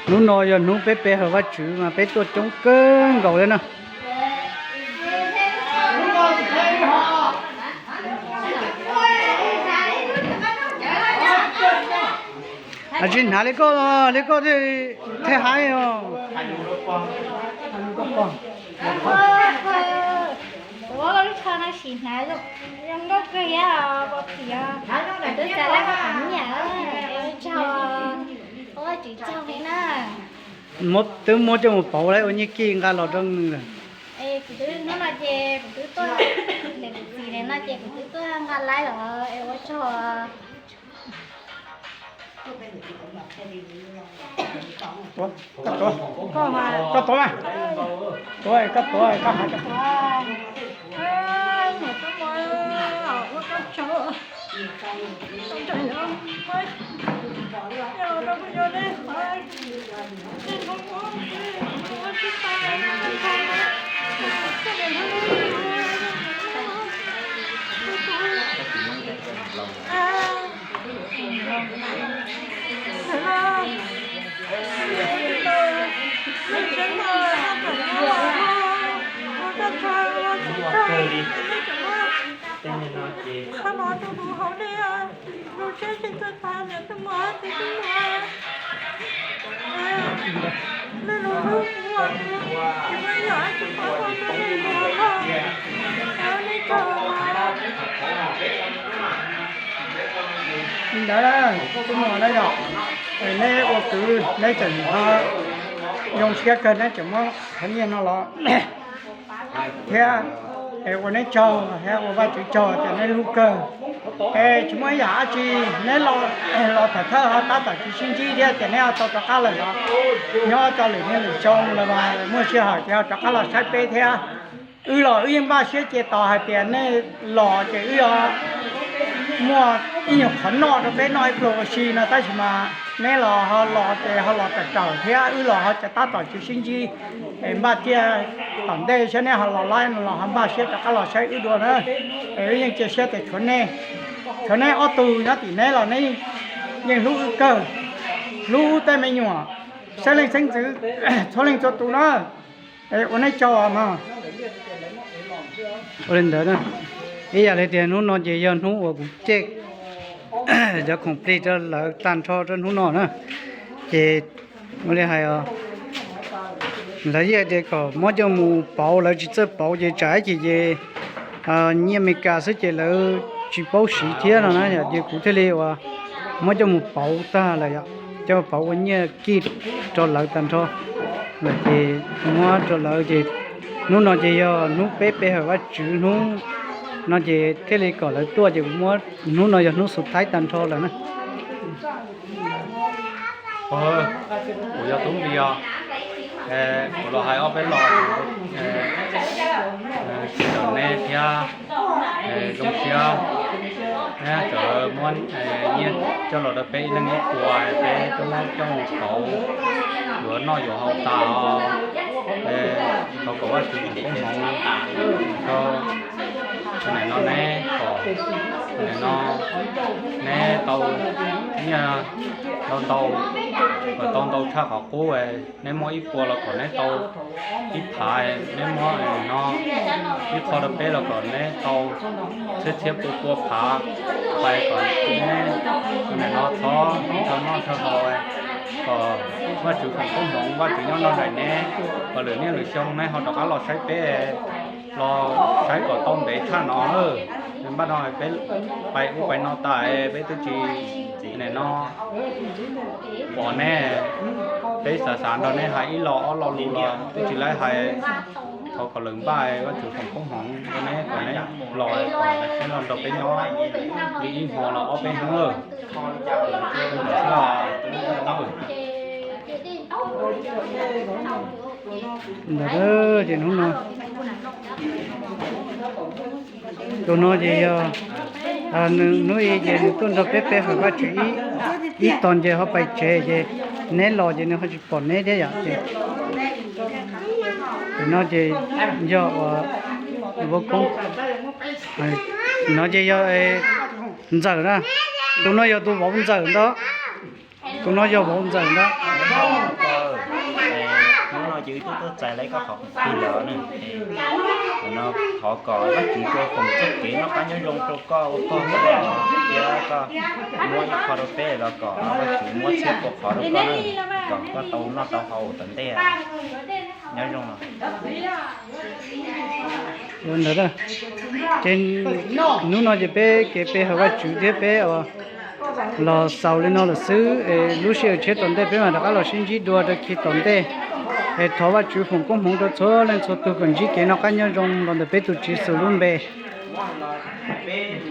Hnub no yog hnub peb pe hawm Vajtswv mas peb tuaj coob kawg nkaus li na. Tsis hnav li koj, li koj thiaj haib os. Kuv lub tsho no sim hnav zoo nkauj kawg thiab, pom phim os. Twb txav laj qhov nyiaj, ua tsaug, ua tsaug heev na. Twb muab coj mus pauv lawm ua nyiaj kij nqa los rau nws lawm. Kuv twb hnub no ces kuv twb tuaj, ntawm kuv txiv no ces kuv twb tuaj nqa lawm los es ua tsaug. Koj tuav mas, tuav, koj tuav, koj hais koj. Li ntawd, tus muam na yom, neb ua kwv neb tseem ho zoo siab kawg neb tseem muab qhov nyiaj no los thiab, es ua neb tsaug thiab ua Vajtswv tsaug tias neb hlub kawg. Es tsis muaj ib yam dab tsi, neb los, los tham thawj ho tab tom tsis sib ntsib thiab ces neb ho tau rov qab lawm los nyob rau lwm niaj lwm xyoo los mas muaj sij hawm ces ho rov qab los saib peb thiab. Wb los wb yeej npaj siab cia tos hais tias nej los ces wb yuav muaj ib nyuag qhov noj rau peb noj ib pluag ua si no tab sis mas neb los ho los ces ho los tawm tawm thiab wb los ho tab tom tsis sib ntsib. Es npaj tiaj tom ntej saib neb ho los laib no los ho npaj siab rov qab los saib wb dua na. Es wb yeej cia siab tias tshuav nej, tshuav neb ob tug nyob tim neb los neb yeej hlub wb kawg, hlub wb tej me nyuam, xeeb leej xeeb ntxwv, txhua leej txhua tus na. Es ua neb tsaug mog. Ua li ntawd na, ib yam li tias hnub no ces yog hnub uas kuv cej cov khoom plig rau lawv tag nrho rau hnub no na. Ces ua li hais os, lawv yeej hais tias kom muab coj mus pauv, lawv tsis txawj pauv ces tsam ib chim ces nyiaj Amelikas xwb ces lawv tsis paub siv thiab no na yom, ces kuv thiaj li uas muab coj mus pauv tag lawm yom, coj pauv ua nyiaj kij rau lawv tag nrho lawm ces muab rau lawv ces hnub no ces yog hnub peb pe hawm Vajtswv hnub no ces thiaj li kom lawv tuaj ces kuv muab, hnub no yog hnub xus thaib tag nrho lawm na. Kuv yog Tub Npis os, kuv los hais ob peb los, tsis tau nej thiab, zoo siab, nej txawm muab nyiaj coj los rau peb ib leeg ib puas, peb tuaj muab coj mus pauv, yuav noj yuav haus tas os. Thov kom Vajtswv foom koob hmoov rau nim no neb kom nim no neb tau nyiaj ntau ntau, kom tau ntau tshaj qhov qub. Neb muab ib puas los kom neb tau ib phav, neb muab no ib qho rau peb los kom neb tau txhiab txhiab pua pua phav, pais kom neb nim no thov nrog noj nrog haus, kom Vajtswv foom koob hmoov, Vajtswv nyob nrog nraim neb, kom lwm niaj lwm xyoo neb ho rov qab los saib peb, los saib kom tau ntev tshaj no. Npaj no peb pais ub pais no tas peb twb tsis nim no pom neb, peb xav xav nrog neb hais ib lo ob lo lus los twb tsis laib hais. Thov kom lawv npaj Vajtswv foom koob hmoov rau neb kom neb los, kom neb los nrog peb nyob li ib hmo los ob peb hnub. Ntawd ces hnub no, tus no ces yog, hnub i ces nws tuaj nrog peb pe hawm Vajtswv ib tog ces ho pais tsev ces neb los ces nws ho tsis pom neb thiab yom ces, tus no ces yog uas vauv koob, no ces yog ntxawm na, tus no yog tus vauv ntxawm ntag, tus no yog vauv ntxawm ntag. Ces wb twb tuaj txais lawv koj qhov khoom twg lawm na. Nim no thov kom Vajtswv foom txoj kev noj qab nyob zoo rau koj ua koj thiab koj muab ib qho rau peb los kom Vajtswv muab txhiab pua qhov rau koj na, kom koj tau noj tau haus tom ntej. Nyob zoo. Ua ntawd, ces hnub no ces peb kev pe hawm Vajtswv thiab peb los xaus li no lawm xwb es lub sij hawm tshiab tom ntej peb mam rov qab los sib ntsib dua rau khi tom ntej. Es thov Vajtswv foom koob hmoov rau txhua leej txhua tus kom ntsib kev noj qab nyob zoo los ntawm peb tus Tswv Yexus lub npe.